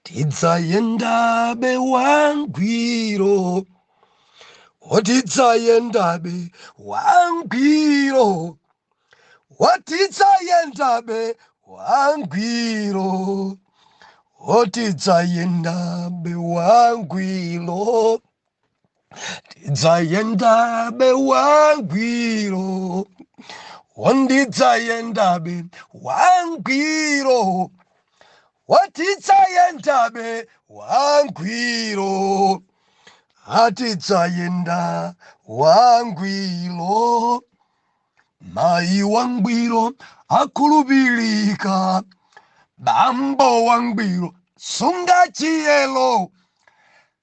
Tidzayendabe wangwiro, tidzayendabe wangwiro, tidzayendabe wangwiro, tidzayendabe wangwiro, tidzayendabe wangwiro, ndidzayendabe wangwiro, watidzayendabe wangwiro, atidzayenda wangwiro. Mayi wangwiro akhulupirika, bambo wangwiro sunga chiyelo,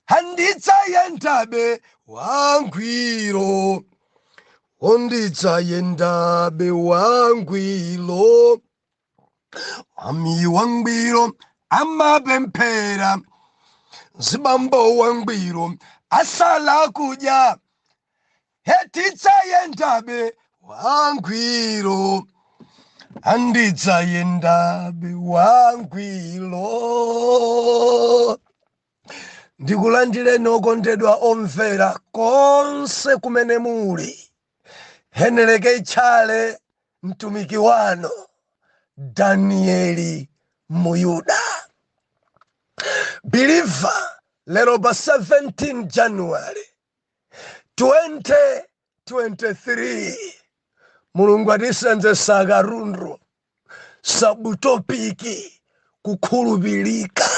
handidzayendabe wangwiro, ondidzayendabe wangwiro. Ami wangwiro amapemphera, zibambo wangwiro asala kudya, hetidzayendabe wangwiro, andidzayendabe wangwiro. Ndikulandireni okondedwa omvera konse kumene muli. Heneleke Tchale, mtumiki wanu Danieli Muyuda believer, lero pa 17 January 2023, Mulungu atisenzesa katundu, subtopic kukhulupirika.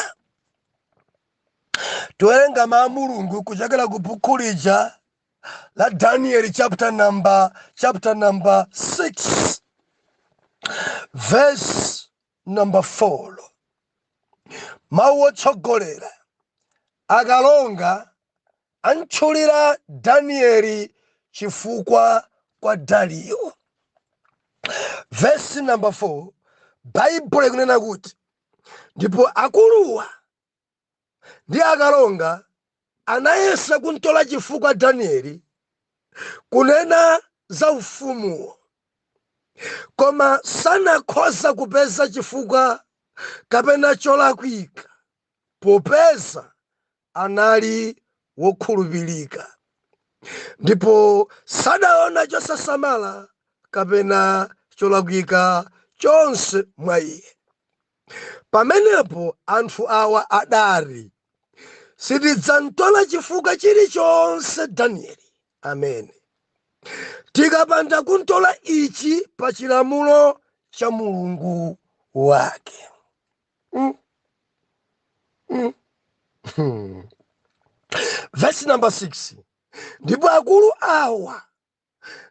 Tiwerenga mawu a Mulungu kuchokera ku buku lija la Daniel, chapter number 6, verse number 4. Mawu otsogolera: akalonga antchulira Danieli chifukwa kwa Dariyo. Verse number 4, Baibulo ikunena kuti, "Ndipo akuluwa ndi akalonga anayesa kuntola chifukwa Danieli kunena za ufumuwo, koma sanakhoza kupeza chifukwa kapena cholakwika, popeza anali wokhulupirika, ndipo sadaona chosasamala kapena cholakwika chonse mwa iye. Pamenepo anthu awa adati, 'Sitidzamtola chifukwa chilichonse Danieli amene tikapanda kuntola ichi pa chilamulo cha Mulungu wake.'" Verse number 6: "Ndipo akulu awa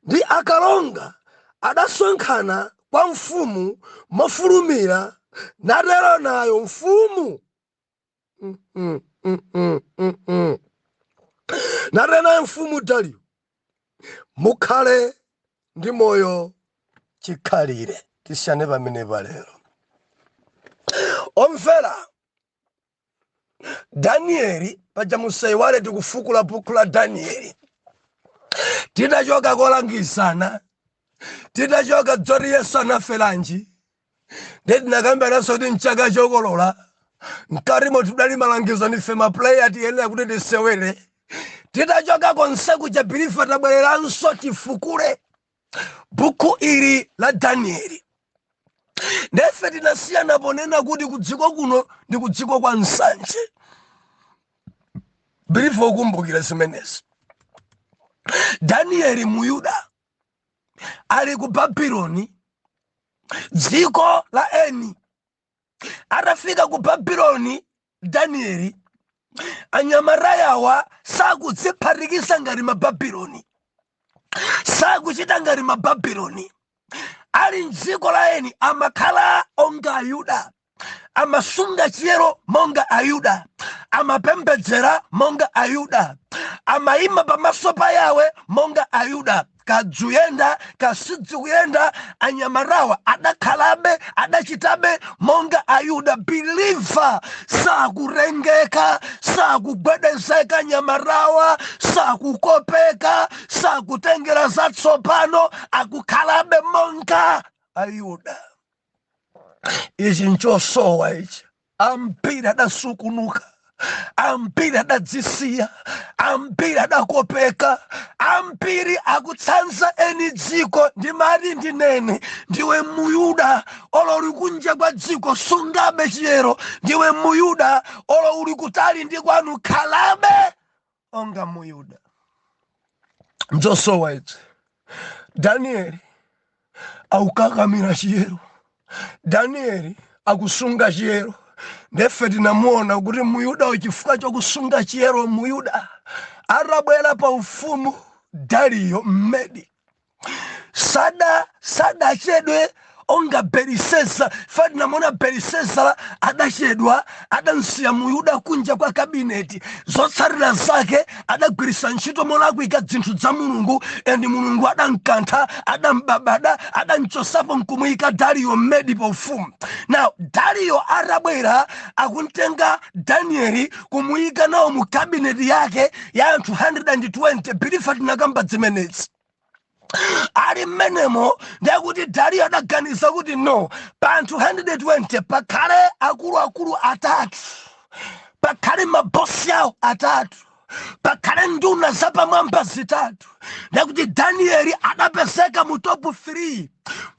ndi akalonga adasonkhana kwa mfumu mofulumira, natero nayo mfumu, natero nayo mfumu Dariyo, mukhale ndi moyo chikhalire." Tisiyane pamene palero, omvera. Danieli paja, musaiwale, tikufukula buku la Danieli. Titachoka kolangizana, titachoka dzoti Yesu anaferanji, ndi tinakambiranso kuti mchaka chokolola mkatimo tidali malangizo, ndife ma player, tiyenera kuti tisewere. Titachoka konse kuja, believer, tabwereranso tifukule buku ili la Danieli. Ndefe tinasiyana ponena kuti kudziko kuno ndi kudziko kwa nsanje. Believer, ukumbukira zimenezi? Danieli Muyuda ali ku Babuloni, dziko la eni. Atafika ku Babuloni Danieli, anyamatayawa sakudziphatikiza ngati Mababuloni, sakuchita ngati Mababuloni. Ali mdziko la eni amakhala onga Ayuda, amasunga chiyero monga Ayuda, amapembedzera monga Ayuda, amayima pamaso pa Yawe monga Ayuda. Kadzuyenda kasidzikuyenda, anyamatawa adakhalabe, adachitabe monga Ayuda. Believer, sakutengeka, sakugwedezeka anyamatawa, sakukopeka, sakutengera zatsopano, akukhalabe monga Ayuda. Ichi nchosowa ichi. Ambiri adasukunuka, ambiri adadzisiya, ambiri adakopeka, ambiri akutsanza eni dziko. Ndimati ndinene, ndiwe Muyuda olo uli kunja kwa dziko, sungabe chiyero. Ndiwe Muyuda olo uli kutali ndi kwanu, khalabe onga Muyuda. Nzosowa izi. Danieli akukakamira chiyero, Danieli akusunga chiyero. Ndefe tinamuona kuti Muyuda, chifukwa chokusunga chiyero, Muyuda atabwera pa ufumu Dariyo Mmedi, sadachedwe onga Beliseza. Fa tinamuona Belisezara adachedwa, adamsiya Muyuda kunja kwa kabineti. Zotsatira zake adagwiritsa ntchito molakwika zinthu za Mulungu, and Mulungu adamkantha, adambabada, adamchosapo nkumuyika Dariyo Mmedi pa ufumu. Now Dariyo atabwera, akuntenga Danieli kumuyika nawo mu kabineti yake ya anthu 120. Believer, tinakamba zimenezi. Ali mmenemo, ndekuti Dariyo adaganiza kuti no, pa anthu 120 pakhale akuluakulu atatu, pakhale mabosi awo atatu, pakhale nduna zapamwamba zitatu. Ndekuti Danieli adapezeka mu top 3.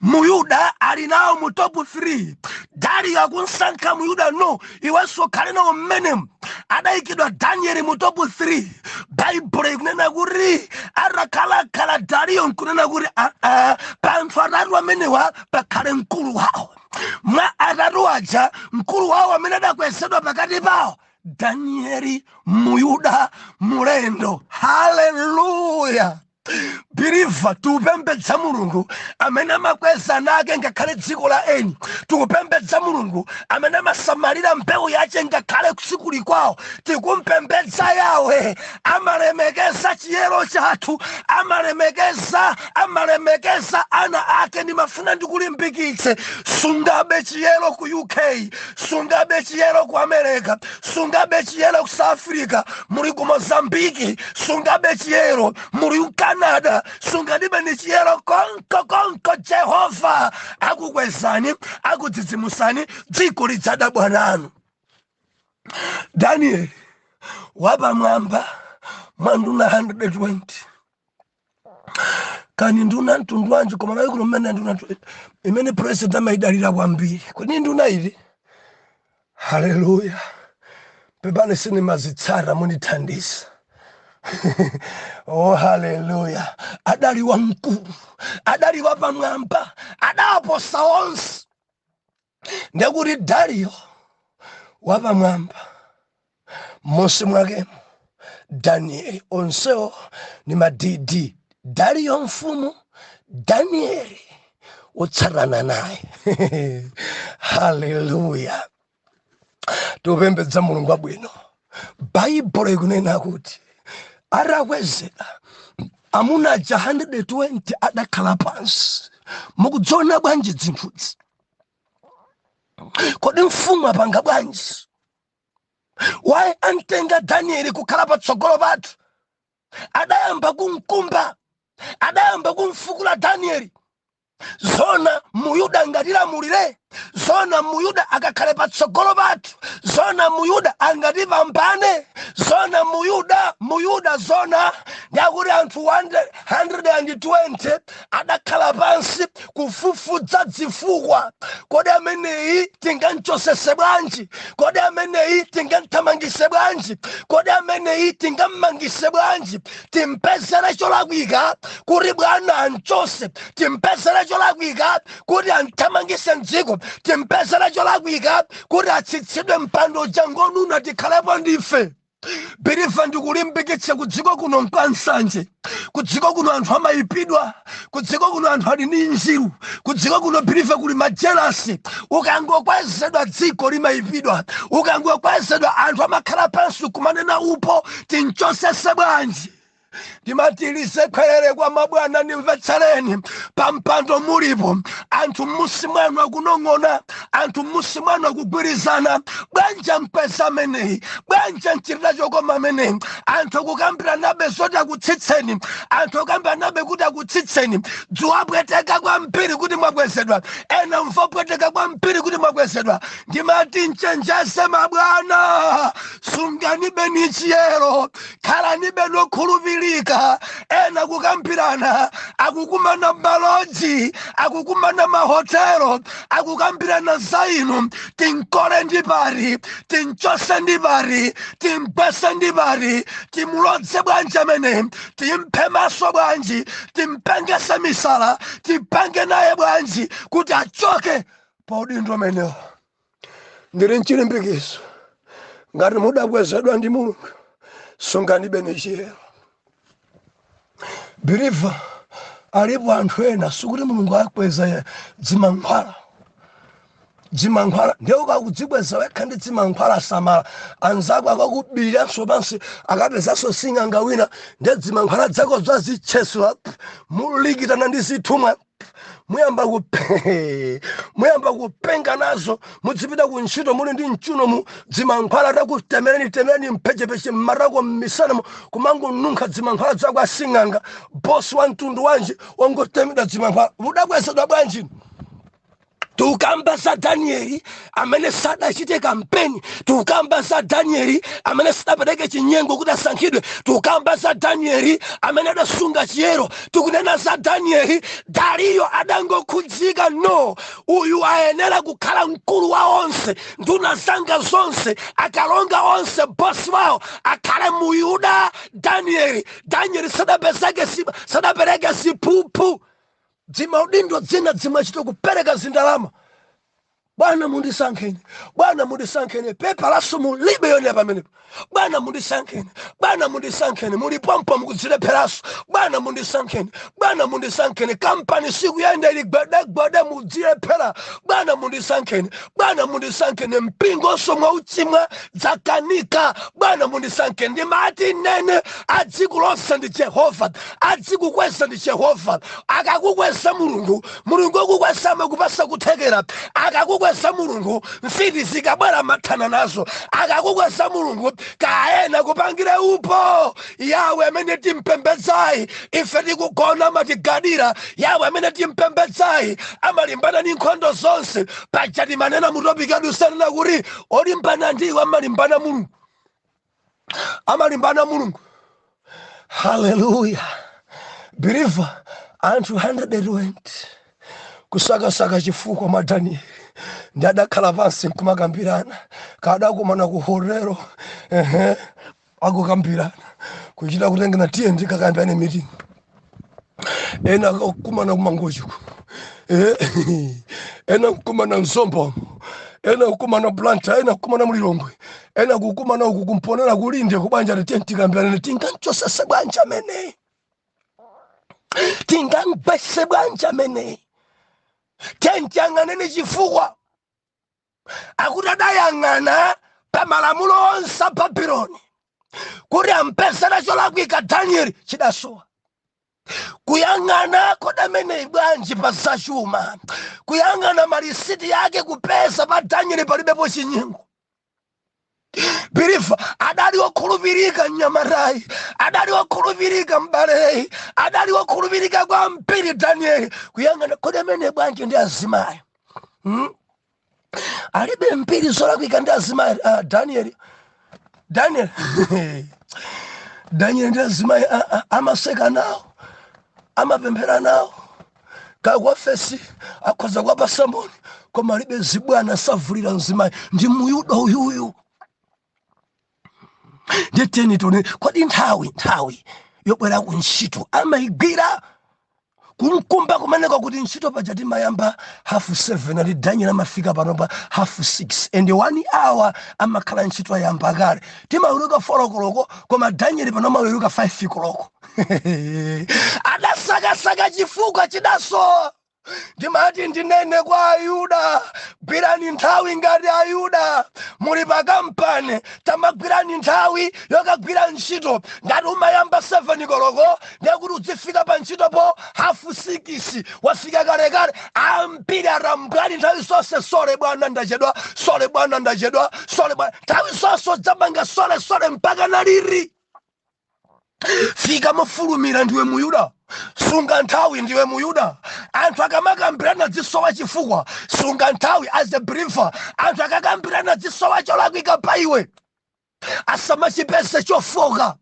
Muyuda ali nawo mu top 3. Dariyo akunsankha Muyuda, no, iwenso ukhale nawo mmenemu. Adayikidwa Danieli mu top 3. Baibulo ikunena kuti atakhalakhala Dariyo nkunena kuti aa, pa anthu atatu amenewa pakhale mkulu wawo. Mwa atatu aja, mkulu wawo amene adakwezedwa pakati pawo, Danieli Muyuda mulendo. Haleluya! Believer, tikupembedza Mulungu amene amakweza nake ngakhale dziko la eni. Tikupembedza Mulungu amene amasamalira mbewu yache ngakhale tsiku kwawo. Tikumpembedza Yawe amalemekeza chiyero chathu, amalemekeza ana ake. Ndimafuna ndikulimbikitse, sungabe chiyero ku UK, sungabe chiyero ku America, sungabe chiyero ku South Africa, muli ku Mozambiki, sungabe chiyero, muli ku Canada, sunganibe ni chiyero. Konko konko Jehova akukwezani, akudzidzimusani, dziko lidzadabwa nanu. Daniel wapamwamba mwa nduna 120. Kani nduna mtundu wanji? Koma nayo kuno mmene nduna imene president amayidalira kwambiri, kodi nduna ili? Haleluya! Pepani, sinimazitsata, munithandiza. Oh, haleluya! Adali wamkulu, adali wapamwamba, adaposa onse. Ndekuti Dariyo wapamwamba, munsi mwakemo Danieli, onsewo ni ma DD. Dariyo mfumu, Danieli wotsatana naye. Haleluya! Tikupembedza Mulungu wabwino. Baibulo ikunena kuti atakwezeka, amuna aja 120 adakhala pansi. Mukudziona bwanji zinthuzi? Kodi mfumu apanga bwanji? Waye amtenga Danieli kukhala patsogolo pathu. Adayamba kumkumba, adayamba kumfukula Danieli. Zona Muyuda angatilamulire? Zona Muyuda akakhale patsogolo pathu? Zona Muyuda angatipambane? Zona Muyuda, Muyuda zona? Ndakuti anthu 120 adakhala pansi kufufudza zifukwa. Kodi ameneyi tingamchosese bwanji? Kodi ameneyi tingamthamangise bwanji? Kodi ameneyi tingammangise bwanji? Timpezere cholakwika kuti bwana anchose, timpezere cholakwika kuti anthamangise mdziko, timpezere cholakwika kuti atsitsidwe mpando uja ngonuna, tikhalepo ndife. Believer, ndikulimbikitse, kudziko kuno nkwansanje, kudziko kuno anthu amayipidwa, kudziko kuno anthu ali ndi njiru, kudziko kuno, believer, kuli ma jealous. Ukangokwezedwa, dziko limayipidwa. Ukangokwezedwa, anthu amakhala pansi kumanena upo, tinchosese bwanji? Ndimati lisekhwerere kwa mabwana, ndimvetsereni. Pampando mulipo anthu m'musi mwanu akunong'ona, anthu m'musi mwanu akugwirizana: bwanja mpesa ameneyi, bwanja mchitira chokoma ameneyi. Anthu akukambiranabe zoti akutsitseni, anthu akukambiranabe kuti akutsitseni. Dziwapweteka kwambiri kuti mwakwezedwa, ena mvopweteka kwambiri kuti mwakwezedwa. Ndimati mchenjeze mabwana, sunganibe ni chiyero, khalanibe nokhulupirika. Ena kukambirana, akukumana m'malodge, akukumana mahotelo, akukambirana za inu: tinkole ndi pari, tinchose ndi pari, timpese ndi pari, timulodze bwanji amene, timphe maso bwanji, timpengese misala, tipange naye bwanji kuti achoke pa udindo umenewo. Ndili mchilimbikiso, ngati mudakwezedwa ndi Mulungu, sunganibe ni chiyero. Believer, alipo anthu ena sikuti Mulungu akweza dzimankhwala, dzimankhwala ndiye ukakudzikweza wekha ndi dzimankhwala, samala, anzako akakubiriranso pansi, akapezanso sing'anga wina, ndiye dzimankhwala zako zazitcheswa, mulikitana ndi zithumwa, muyamba kupenga nazo. Mudzipita ku ntchito muli ndi mchuno mu dzimankhwala, takutemereni temereni mphechepeche, mmatako, mmisanamo kumangonunkha dzimankhwala zako asing'anga. Bosi wa mtundu wanji wangotemedwa dzimankhwala? Mudakwezedwa bwanji? Tukamba za Danieli amene sadachite kampeni, tukamba za Danieli amene sadapereke chinyengo kuti asankhidwe, tukamba za Danieli amene adasunga chiyero. Tikunena za Danieli, Dariyo adangokhudzika: no, uyu ayenera kukhala mkulu wa onse, nduna zanga zonse, akalonga onse, bosi wawo akhale Muyuda Danieli. Danieli sadapezeke, sadapereke ziphuphu. Dzimaudindo dzina dzimachita kupereka zindalama: bwana mundisankheni, bwana mundisankheni. Pepa laso mulibe yonera pamenepo: bwana mundisankheni, bwana mundisankheni. Mulipompo mukudzilepheraso: bwana mundisankheni, bwana mundisankheni. Kampani sikuyenda, ili gwedegwede, mudzilephera: bwana mundisankheni, bwana mundisankheni. Mpingonso mwauchimwa, dzakanika: bwana mundisankheni. Ndimati nene, adzikulonsa ndi Jehova, adzikukweza ndi Jehova. Akakukweza Mulungu, Mulungu akukweza, amakupasa kuthekera. Akakukweza Mulungu, mfiti zikabwera mathana nazo. Akakukweza Mulungu, kaena kupangire upo. Yawe amene timpembedzayi, ife tikugona amatigadira. Yawe amene timpembedzayi amalimbana ndi nkhondo zonse. Paja timanena mu topic adusanena kuti olimbana ndiwo amalimbana Mulungu, amalimbana Mulungu. Haleluya! Believer, anthu 120 kusakasaka chifukwa mwa Danieli, ndi adakhala pansi nkumakambirana, kadakumana ku hotelo, ehe, akukambirana, kuchita kutengana: tiye ndikakambirane meeting. Ena akakumana kumangochiko, ena kukumana mzombomo, ena kukumana Blantyre, ena kukumana mulilongwe, ena kukumana uku kumponera, kulinde kubanja: tiye tikambirane, tinganchosese bwanji amene, tingangwese bwanji amene, tiyang'aneni chifukwa. Akuti adayang'ana pa malamulo onse a Babuloni kuti ampezera cholakwika Danieli, chidasowa. Kuyang'ana kodameneyi bwanji pa zachuma, kuyang'ana malisiti yake, kupeza pa Danieli palibepo chinyengo. Believer, adali okhulupirika mnyamatayi, adali okhulupirika mbaleyi, adali okhulupirika kwambiri Danieli. Kuyang'ana kodi amene bwanji ndi azimayi, Alibe mbiri zolakwika ndi azimayi. Danieli, Daniel, Daniel ndi azimayi amaseka nawo, amapemphera nawo, kakuofesi akhoza kuwapasa moni, koma alibe zibwana, savulira mzimayi. Ndi Muyuda uyuyu. Nditeni tione, kodi nthawi yobwera ku ntchito amayigwira? Kumkumba kumeneko kuti ntchito paja timayamba 7:30, ati Daniel amafika panopa 6:30, and 1 hour amakhala ntchito ayamba kale. Timaweruka 4 koloko, koma Daniel pano amaweruka 5 koloko. Adasakasaka chifukwa, chidasowa. Ndimati ndinene kwa Ayuda, gwirani nthawi ngati Ayuda. Muli pa kampani, tamagwirani nthawi yokagwira ntchito. Ngati umayamba 7 koloko, ndiye kuti udzifika pa ntchitopo hafu 6, wafika kalekale. Ambiri atambwali nthawi zonse, "Sorry bwana, ndachedwa. Sorry bwana, ndachedwa. Sorry bwana." Nthawi zonse udzapanga sorry, sorry mpaka naliri? Fika mofulumira, ndiwe Muyuda. Sunga nthawi, ndiwe Muyuda. Anthu akamakambirana dzisowa chifukwa. Sunga nthawi as a believer. Anthu akakambirana dzisowa cholakwika pa iwe, asamachipese chofoka.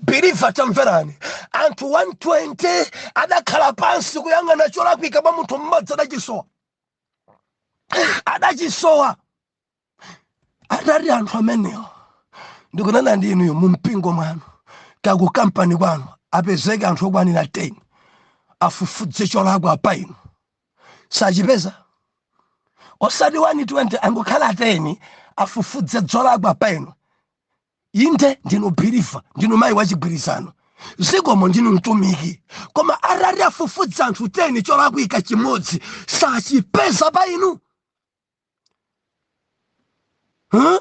Believer, tamverani. Anthu 120 adakhala pansi kuyang'ana cholakwika pa munthu mmodzi, adachisowa, adachisowa. Atati anthu amenewo, ndikunena ndi inuyo, mu mpingo mwanu kaku kampani kwanu apezeke anthu okwanira 10 afufudze cholakwa pa inu, sachipeza. Osati 120, angokhala 10 afufudze zolakwa pa inu. Inde, ndinu believer, ndinu mayi wachigwirizano, zikomo, ndinu mtumiki, koma atati afufudze anthu 10 cholakwika chimodzi, sachipeza pa inu, huh?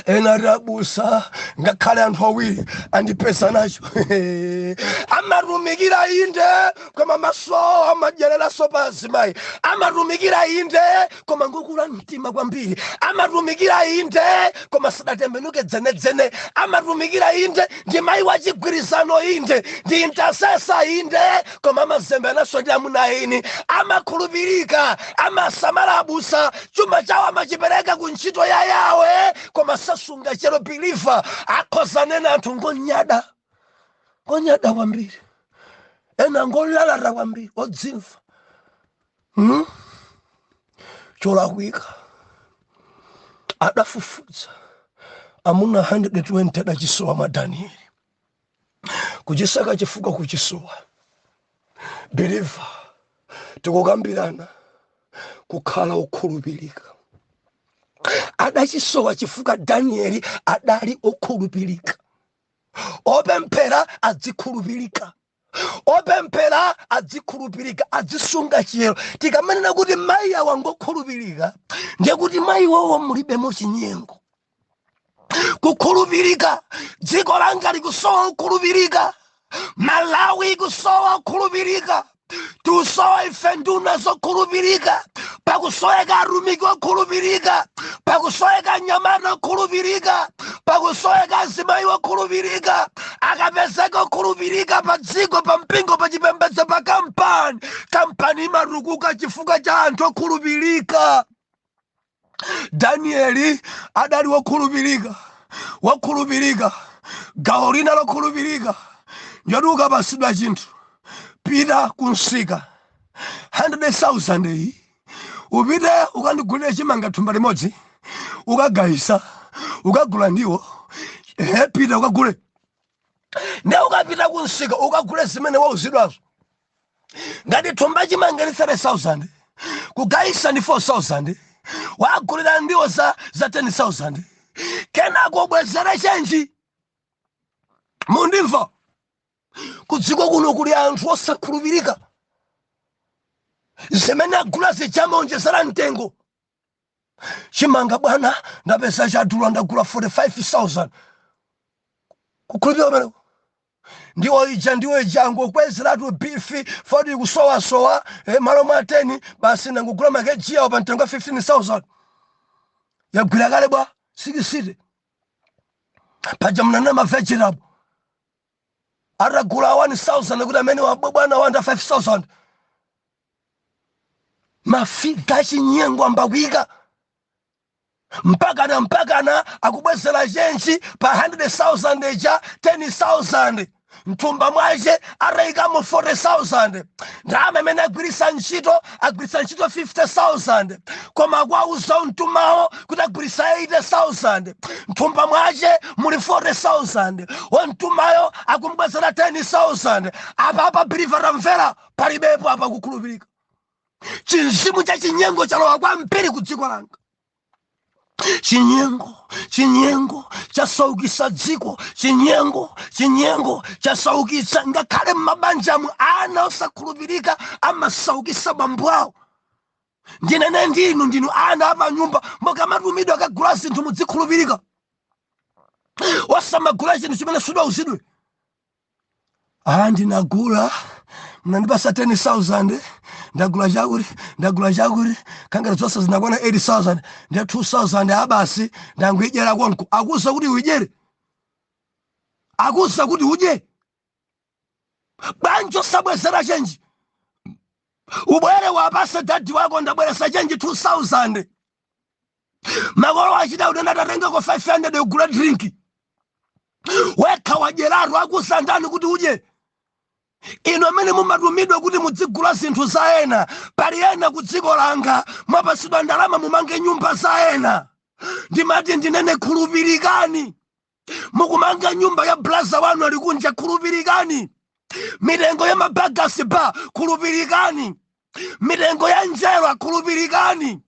Ena ati, "Abusa, ngakhale anthu awiri andipeza nacho." Amatumikira inde, koma maso amadyereraso pa azimayi. Amatumikira inde, koma ngokula mtima kwambiri. Amatumikira inde, koma sadatembenuke dzenedzene. Amatumikira inde, ndi mayi wachigwirizano inde, ndi intercessor inde, koma amazemberanso ndi amuna eni. Amakhulupirika, amasamala abusa, chuma chawo amachipereka ku ntchito ya Yawe, koma sasunga chero. Believer, akhoza nena anthu ngonyada, ngonyada kwambiri, ena ngolalata kwambiri, odzimva, Cholakwika adafufudza amuna 120, adachisowa mwa Danieli. Kuchisaka chifukwa kuchisowa. Believer, tikukambirana kukhala okhulupirika. Adachisowa chifukwa Danieli adali okhulupirika. Opemphera adzikhulupirika, opemphera adzikhulupirika, adzisunga chiyero. Tikamanena kuti mayi awa ngokhulupirika, ndiye kuti mayi wowo mulibemo chinyengo. Kukhulupirika, dziko langa likusowa kukhulupirika. Malawi ikusowa kukhulupirika. Tikusowa ife nduna zokhulupirika, pakusoweka atumiki okhulupirika, pakusoweka nyamata okhulupirika, pakusoweka azimayi okhulupirika. Akapezeka okhulupirika pa dziko, pa mpingo, pa chipembedzo, pa kampani, kampani imatukuka chifukwa cha anthu okhulupirika. Danieli adali wokhulupirika, wokhulupirika. Gawo lina lokhulupirika njoti ukapasidwa chinthu, "Pita kunsika, 100,000 iyi, upite ukandigulire chimanga thumba limodzi, ukagayisa, ukagula ndiwo, ehe, pita ukagule." Ne ukapita kunsika ukagule zimene wauzidwazo, ngati thumba chimanga ndi 30,000, kugayisa ndi 4,000, wagulira ndiwo za 10,000, kenako ubwezere change. Mundimva? Kudziko kuno kuli anthu osakhulupirika. Zimene agula zichamaonjezera mtengo. "Chimanga bwana, ndapeza chadula, ndagula 45,000." Kukhulupirika kumeneko? Ndiwo ija, ndiwo ija, angokwezeratu. Beef fodi kusowasowa, malo mwa 10 basi nangogula ma kg awo pa mtengo wa 15,000, yagwira kale bwa 60. Paja mnanena ma vegetable atagula 1000 kuti amene wabwana wanda 5000. Ma figure achinyengo ambakwika mpakana mpakana akubwezera change pa 100,000 ija 10,000, mthumba mwace atayikamo 40,000. Ndalama imene agwirisa ntchito, agwirisa ntchito 50,000, koma kwauza mtumawo kuti agwirisa 80,000, mthumba mwace muli 40,000, wamtumayo akumbwezera 10,000. Apa apa, believer, tamvera, palibepo apa kukhulupirika. Chinzimu cha chinyengo chalowa kwambiri ku dziko langa. Chinyengo, chinyengo chasaukisa dziko. Chinyengo, chinyengo chasaukitsa ngakhale m'mabanjamu. Ana osakhulupirika amasaukisa bambo awo. Ndinene ndinu, ndinu ana apanyumba, mukamatumidwa kagula zinthu mudzikhulupirika, osamagula chinthu chimene sudauzidwe. Ah, ndinagula, mnandipasa 10,000, ndagula chakuti, ndagula chakuti, kangati zonse zinakwana 8000, ndiye 2000 abasi ndangoidyera konko. Akuza kuti uidyere? Akuza kuti udye? Bwanji osabwezera change? Ubwere wapase daddy wako, ndabweresa change 2000. Makolo achita kuti ndatengako 500 ugula drink, wekha wadyeratu. Akuza ndani kuti udye? Inu amene mumatumidwa kuti mudzigula zinthu za ena, pali ena ku dziko langa mwapasidwa ndalama mumange nyumba za ena. Ndimati ndinene, khulupirikani. Mukumanga nyumba ya brother wanu ali kunja, khulupirikani. Mitengo ya mabagasi ba, khulupirikani. Mitengo ya njerwa, khulupirikani.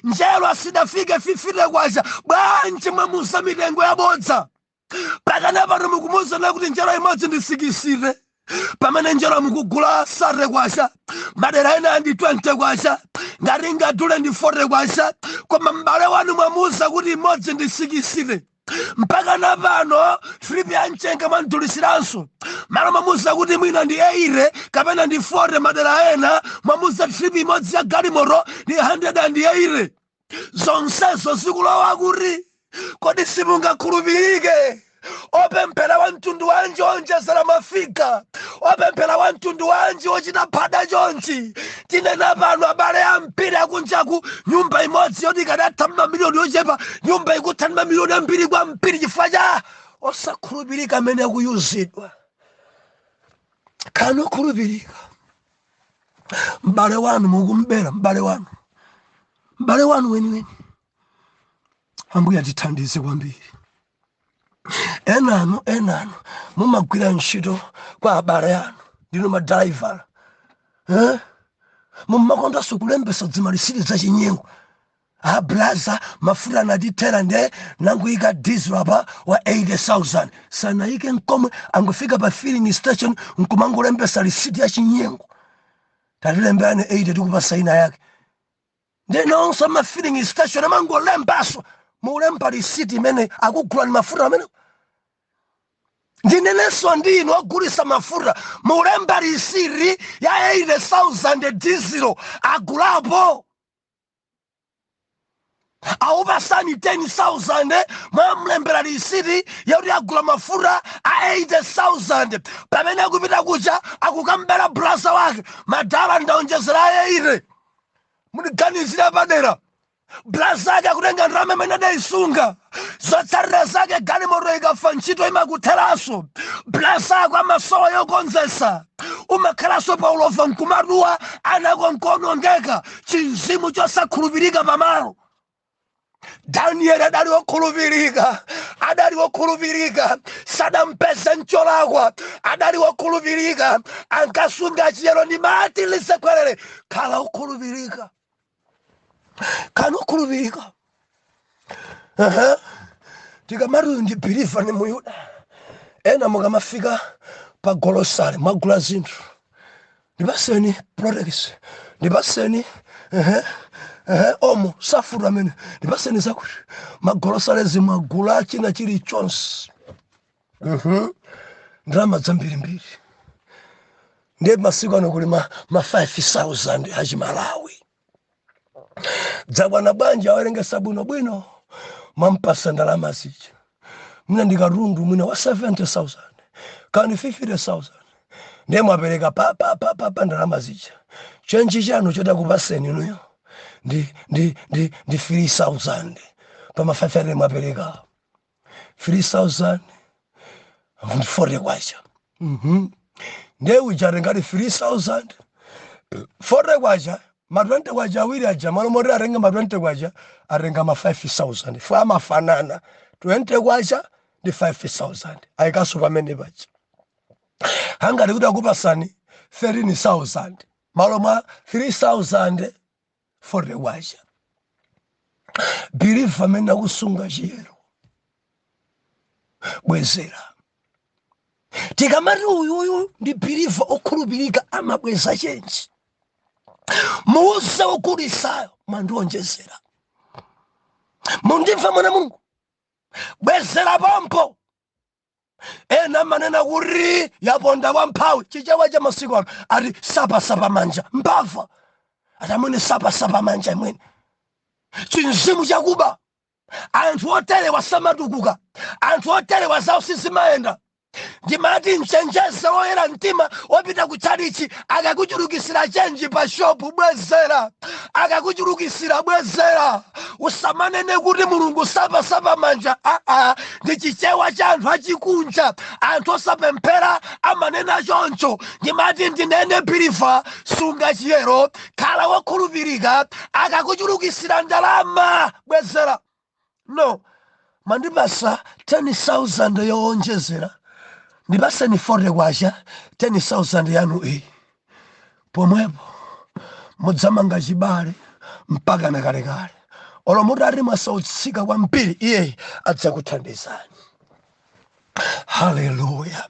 Njerwa sidafike 50 kwacha, bwanji mwamuza mitengo yabodza? Pakana pano mukumuzana kuti njerwa imodzi ndi 60, pamene njerwa mukugula 30 kwacha, madera ena ndi 20 kwacha, ngati ngadule ndi 40 kwacha, koma m'bale wanu mwamuza kuti imodzi ndi 60. Mpaka na pano trip ya mchenga mwamdulisiranso. Malo mwamuza kuti mwina ndi 80 kapena ndi 40 madera ena, mwamuza trip imodzi ya galimoto ndi 180. Zonsezo zikulowa kuti? Kodi simungakhulupirike? Opemphera wa mtundu wanji onjezera mafika? Opemphera wa mtundu wanji ochita phada chonchi? Tinena pano, abale ambiri akunjaku, nyumba imodzi yoti ikadatha mamiliyoni yochepa, nyumba ikutha ndi mamiliyoni ambiri kwambiri chifukwa cha osakhulupirika amene akuyuzidwa. Kani okhulupirika. M'bale wanu mukumbera, m'bale wanu, m'bale wanu weniweni. Ambuye atithandize kwambiri. Enanu, enanu mumagwira ntchito kwa abale anu, ndinu madraivala, eh? Mumakondanso kulembesa dzimalisiri za chinyengo. A brother, mafuta anatithera, nde nangoyika diesel apa wa 80,000. Sanayike nkomwe, angofika pa filling station nkumangolembesa lisiti ya chinyengo, tatilemberani 80, tikupasa ina yake. Ndi nonso ma filling station amangolembaso, mulemba lisiti imene akugulani mafuta amene. Ndinenenso ndinu ogulisa mafuta, mulemba lisiti ya 80,000 diesel agulapo, awupasani 10,000, mwamlembera lisiti yakuti agula mafuta a 80,000, pamene akupita kuja akukambera brother wake, madala, ndaonjezera a 80, muniganizira padera. Brother ake akutenga ndalama imene adayisunga. Zotsatira zake, galimoto ikafa ntchito imakutheranso, brother ako amasowa yokonzesa, umakhalanso paulova nkumatuwa, anako nkuonongeka. Chinzimu chosakhulupirika pamalo. Danieli adali wokhulupirika, adali wokhulupirika, sadampeze ncholakwa, adali wokhulupirika, ankasunga chiyero. Ndimati lisekwerere, khala wokhulupirika, khala wokhulupirika. Aha. Tikamati uyu ndi believer, ni Muyuda. Ena mukamafika pa golosale, mwagula zinthu, ndipaseni Protex, ndipaseni ehe, ehe, Omo safuta amene, ndipaseni zakuti. Magolosale zimwagula china chilichonse. Ndalama zambirimbiri. Ndiye masiku ano kuli ma 5000 achimalawi, dzakwana bwanji? Awerengesa bwinobwino, mwampasa ndalama zija, mwina ndi katundu mwina wa 70,000 kani 50,000, ndiye mwapereka pa pa pa pa pa ndalama zija. Change chanu chotakupaseni inuyo ndi 3000 pama 500 mwapereka, 3000 40 kwacha. Ndiye uja atengati 3000 40 kwacha, ma 20 kwacha awiri aja, malo moti atenge ma 20 kwacha, atenga ma 5000 fo amafanana, 20 kwacha ndi 5000, ayikaso pamene paja. Angati kuti akupasani 13,000 malo mwa 3000 40 kwacha. Believer amene akusunga chiyero, bwezera. Tikamati uyuyu ndi believer okhulupirika, amabweza chenji. Muuze wogulisayo, "Mwandionjezera." Mundimva, mwana Mulungu? Bwezera pompo. Ena manena kuti yaponda wamphawi. Chichewa cha masiku ano ati sapasapa manja, mbava. Ati amwene sapasapa manja imwene, chinzimu chakuba. Anthu oterewa samatukuka, anthu oterewa zawo sizimayenda. Ndimati mchenjeze woyera mtima wopita kutchalichi, akakuchulukisira chenji pa shopu, bwezera. Akakuchulukisira, bwezera. Usamanene kuti Mulungu sapasapa manja. Aa, ndi chichewa cha anthu achikunja, anthu osapemphera amanena choncho. Ndimati ndinene, believer, sunga chiyero, khala wokhulupirika. Akakuchulukisira ndalama, bwezera. No, mandipasa 10,000 yowonjezera, ndipaseni 40 kwacha, 10,000 yanu iyi. Pomwepo mudzamanga chibale mpaka na kalekale. Olo mutati mwasautsika kwambiri, iye adzakuthandizani. Haleluya!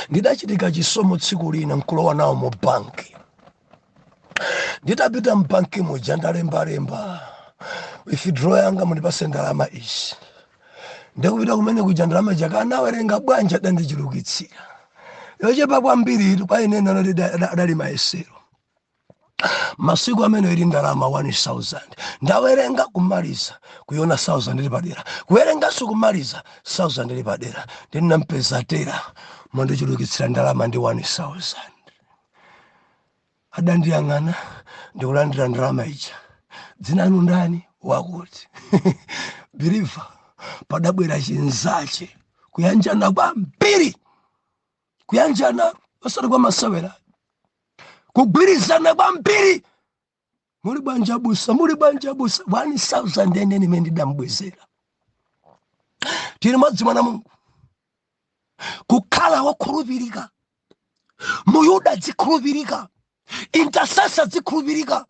Ndidachitika chisomo tsiku lina nkulowa nawo mu banki. Nditapita mbanki muja, ndalembalemba withdraw yanga, "Mundipase ndalama izi." Ndikupita kumene kuja, ndalama jakanawerenga bwanja, adandichulukitsira yochepa kwambiri. Kwa ine nanoti adali mayesero. Masiku amene ili ndalama 1000, ndawerenga kumaliza, kuiona 1000 ili padera, kuwerenganso kumaliza, 1000 ili padera. Ndinampeza teller, "Mwandichulukitsira ndalama ndi 1000." Adandiyang'ana ndikulandira ndalama ija, "Dzina anu ndani?" "Wakuti." Believer, padabwera chinzache, kuyanjana kwambiri, kuyanjana osati kwa masewera, kugwirizana kwambiri. "Muli bwanja busa? Muli bwanja busa?" 1000 enene imene ndidambwezera. Tili modzi, mwana Mulungu, kukhala wokhulupirika. Muyuda dzikhulupirika, intercessor dzikhulupirika.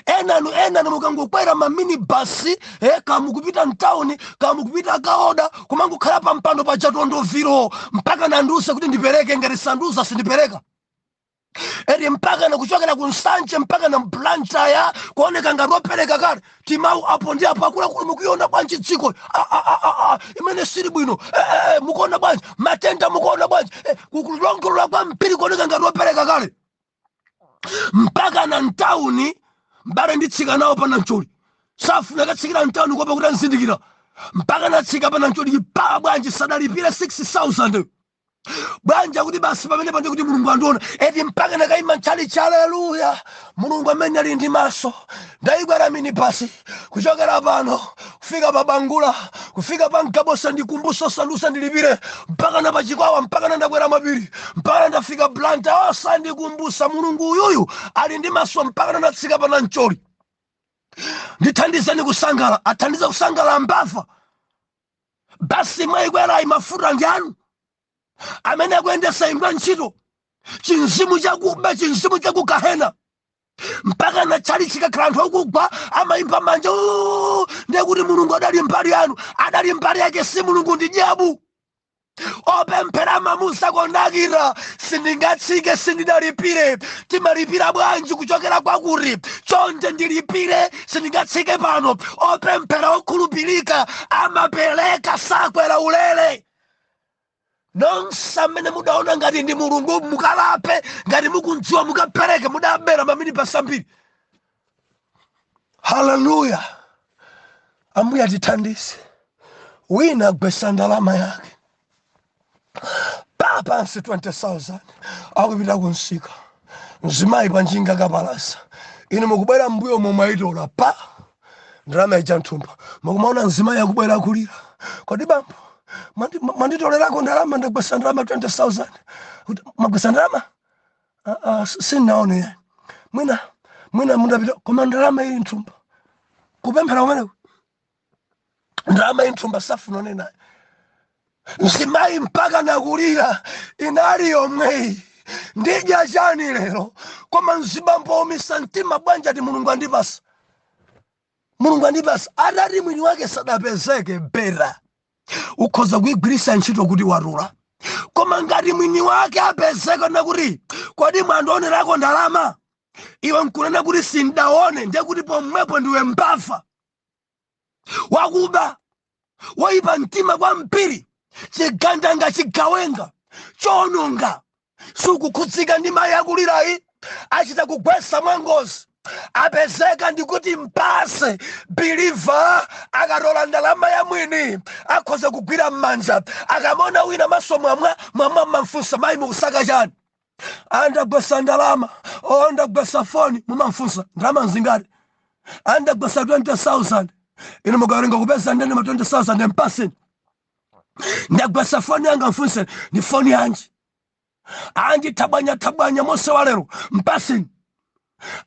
Enanu, enanu mukangokwera maminibasi, kamukupita mtawuni, kamukupita kaoda, kumangokhala pa mpando paja tondoviro, mpaka nandiuze kuti ndipereke. Ngati sandiuza, sindipereka. Eri mpaka nakuchokera ku Nsanje mpaka na Blantyre, kuoneka ngati opereka kale. Timawu apo ndi apo, "Akuluakulu, mukuiona bwanji dziko? Ah, ah, ah, ah, ah, imene sili bwino. Mukuona bwanji matenda? Mukuona bwanji?" Kulongolola kwa mpiri, kuoneka ngati opereka kale mpaka na mtawuni. Mbale nditsika nawo pana mcholi, safuna katsikira mtawuni kuopa kuti anzindikira. Mpaka natsika pana mcholi pa, bwanji sadalipire 6000? Bwanja kuti basi pamene pande kuti Mulungu andiona eti. Mpaka nakayima mchalichi, "Aleluya, Mulungu amene ali ndi maso. Ndayikwera minibasi kuchokera pano kufika pa Bangula, kufika pa Mgabosa, ndikumbusa osandusa ndilipire, mpaka na pachikwawa, mpaka na ndakwera mapiri, mpaka ndafika Blantyre, osandikumbusa. Mulungu uyuyu ali ndi maso. Mpaka natsika pana mcholi, ndithandizeni kusangala." Athandiza kusangala mbava. Basi mwayikwerayi mafuta ndi anu, amene akuyendesa ingwa ntchito. Chinzimu chakuba, chinzimu chakugahena. Mpaka na chali chikakhala anthu akugwa, amayimba manja. "Oh," ndiye kuti Mulungu adali mbali yanu, adali mbali yake. Si Mulungu, ndi nyabu. Opemphera mamusa kondakira, "Sindingatsike, sindidalipire. Timalipira bwanji? Kuchokera kwakuti? Chonde ndilipire, sindingatsike pano." Opemphera okhulupirika amapereka, sakwera ulere. Nonse amene mudaona ngati ndi Mulungu, mukalape. Ngati mukundziwa, mukapereke. Mudabera maminibasi ambiri. Haleluya! Ambuye atithandize. Wina agwesa ndalama yake pa pansi, 20,000, akupita kunsika. Mzimayi panjinga kapalasa, inu mukubwera mbuyo momwe, ayitola pa ndalama ija nthumba. Mukumaona mzimayi akubwera akulira, "Kodi bambo, mwanditolerako ndalama, ndagwesa ndalama 20,000." Kuti, "Mwagwesa ndalama? Ah, ah, sindinaone yani. Mwina mwina mundapita, koma ndalama ili nthumba." Kupemphera kumeneko, ndalama ili nthumba, safuna onenayo. Mzimayi mpaka nakulira, "Inali yomweyi, ndidya chani lero?" Koma mzibambo omisa mtima bwanja, ati, "Mulungu andipasa." Mulungu andipasa. Atati mwini wake sadapezeke, better ukhoza kuyigwiritsa ntchito kuti watula. Koma ngati mwini wake apezeka nakuti, "Kodi mwandionerako ndalama?" iwe nkunena kuti, "Sindaone," ndiye kuti pomwepo ndiwe mbava, wakuba, woyipa mtima kwambiri, chigandanga, chigawenga chononga. Sukukhudzika ndi mayi akulirayi, achita kugwesa mwangozi, apezeka ndikuti mpase. Believer akatola ndalama ya mwini akhoza kugwira m'manja. Akamona wina maso mwamwa mwamwa, mmamfunsa, "Mayi, mukusaka chani?" "Andagwesa ndalama." "O, ndagwesa foni." Mumamfunsa, "Ndalama nzingati?" "Andagwesa 20,000." Inu mukawerenga kupeza ndene ma 20,000, mpaseni. "Ndagwesa foni yanga." Mfunse, "Ni foni yanji?" "Andithabwanya thabwanya mose wa lero." Mpaseni.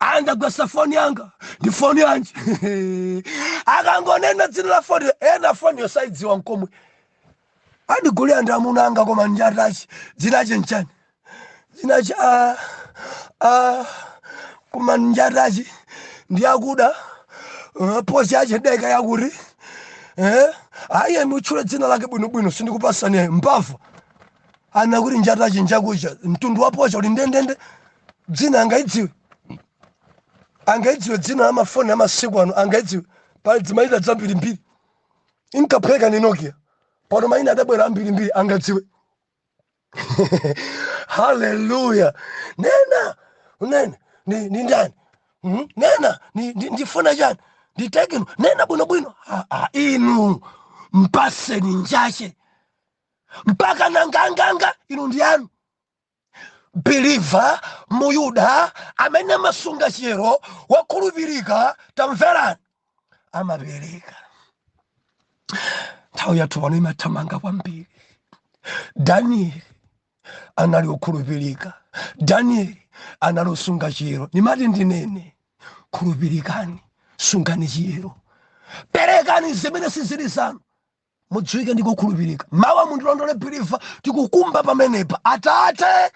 "Andagwesa foni yanga." "Ndi foni yanji?" Akangonena dzina la foni, ena foni yosaidziwa nkomwe. "Andigulira ndi amuna anga, koma njatachi dzinachi nchani? Dzinachi a a koma njatachi ndi akuda, pochi achedeka yakuti eh aye, mutchule dzina lake bwinobwino, sindikupasani." Mbava anakuti njatachi njakucha mtundu wa pocha uli ndendende, dzina angaidziwe? Angaidziwe dzina la mafoni amasiku ano? Angaidziwe? Pali dzimaina dzambirimbiri, inkaphweka ni Nokia, pano maina adabwera ambirimbiri, angadziwe? Haleluya! Nena, nena ni ndani? Nena ndifuna chani? Ndi Tecno? Nena bwinobwino. Ah, ah, inu mpaseni njache mpaka nanganganga, inu ndi anu. Believer, Muyuda amene amasunga chiyero, wakhulupirika, tamverani, amapereka. Nthawi yathu pano imathamanga kwambiri. Danieli anali okhulupirika, Danieli anali osunga chiyero. Nimati ndinene, khulupirikani, sungani chiyero, perekani zimene sizili zanu, mudziwike ndi kukhulupirika. Mawa mundilondole, believer, tikukumba pamenepa. Atate,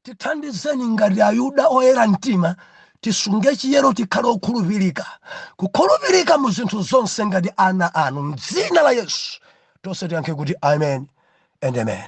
tithandizeni ngati Ayuda oyera mtima, tisunge chiyero, tikhale okhulupirika, kukhulupirika mu zinthu zonse ngati ana anu, mdzina la Yesu. Tonse tiyankhe kuti amen and amen.